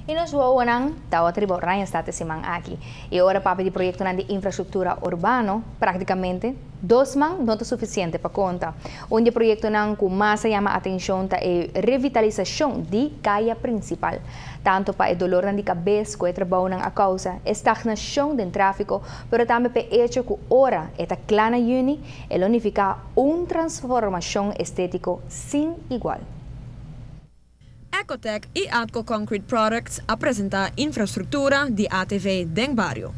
I nos wowonan tabata riba Oranjestad e siman aki. I ora papia di proyektonan di infrastruktura urbano, praktikamente dos man no ta sufisiente pa konta. Un di e proyektonan ku mas a yama atenshon ta e revitalisashon di Kaya Prinsipal. Tantu pa e dolornan di kabes ku e trabounan a kousa, e stagnashon den tráfiko, pero tambe pa e echo ku ora e ta kla na yüni, e lo nifiká un transformashon estétiko sin igual. Ecotech y Atco Concrete Products a presenta infrastructura di ATV den bario.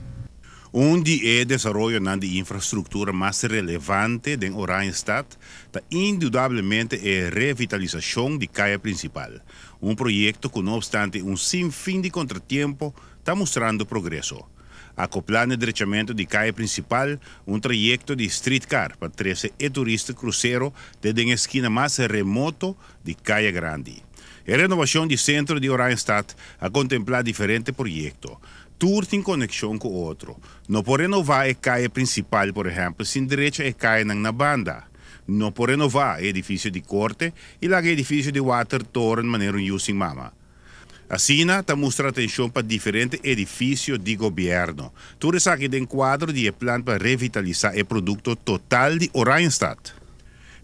Un di e desaroyonan di infrastructura mas relevante den Oranjestad ta indudablemente e revitalisacion di Caya Principal, un proyecto cu no obstante un sinfin di contratiempo ta mustrando progreso. Acoplá n'e drechamento di Caya Principal un trayecto di streetcar pa trece e turista crucero te den e skina mas remoto di Caya Grandi. E renovacion di centro di Oranjestad a contemplá diferente proyecto. Tur tin conexion cu otro. No por renová e caya principal, por ehempel, sin drecha e cayanan na banda. No por renová e edificio di Corte y laga e edificio di Watertoren manera un yu sin mama. Asina ta mustra atencion pa diferente edificio di gobierno. Tur esaki den cuadro di e plan pa revitalisa e producto total di Oranjestad.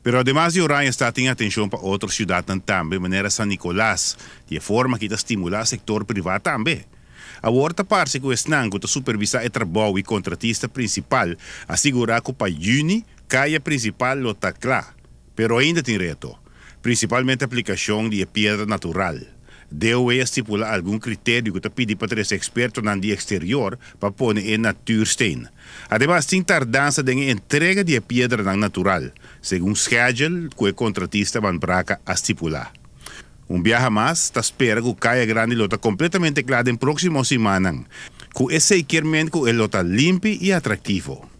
Pero ademas di Oranjestad tin atencion pa otro ciudadnan tambe manera San Nicolas. Di e forma aki ta stimula sector priva tambe. Awor ta parce cu esnan cu ta supervisa e trabou y contratista principal a sigura cu pa juni caya principal lo ta cla. Pero ainda tin reto, principalmente aplicacion di e piedra natural. DOW a stipula algun criterio cu ta pidi pa trece expertonan di exterior pa pone e natuursteen. Ademas tin tardansa den e entrega di e piedranan natural, segun schedule cu e contratista Van Braca a stipula. Un biaha mas, ta spera cu Caya Grandi lo ta completamente cla den proximo simannan, cu esey kier ment cu e lo ta limpi y atractivo.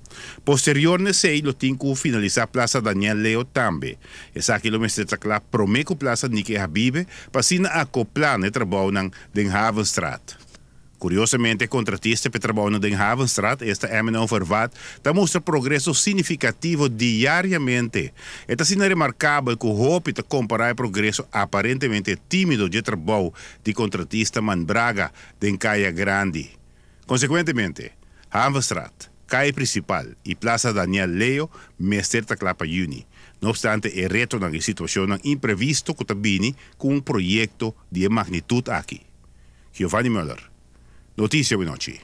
Posterior n'esei lo tin ku finalisá Plaza Daniel Leo tambe. Esaki lo mester ta kla promé ku Plaza Nike Habibe pa asina akoplá na e trabounan den Havenstraat. Kuriosamente e kontratista p'e trabounan den Havenstraat, esta MNO Vervat, ta mustra progreso signifikativo diariamente. E ta asina remarkabel ku hopi ta kompará e progreso aparentemente tímido dje trabou di kontratista Manbraga den Kaya Grandi. Konsekuentemente, Havenstraat, Kaya Principal y Plaza Daniel Leo mester ta kla pa juni. No obstante e retonan y situacionnan imprevisto cu ta bini cu un proyecto di e magnitud aki. Giovanni Muller, Noticia Awenochi.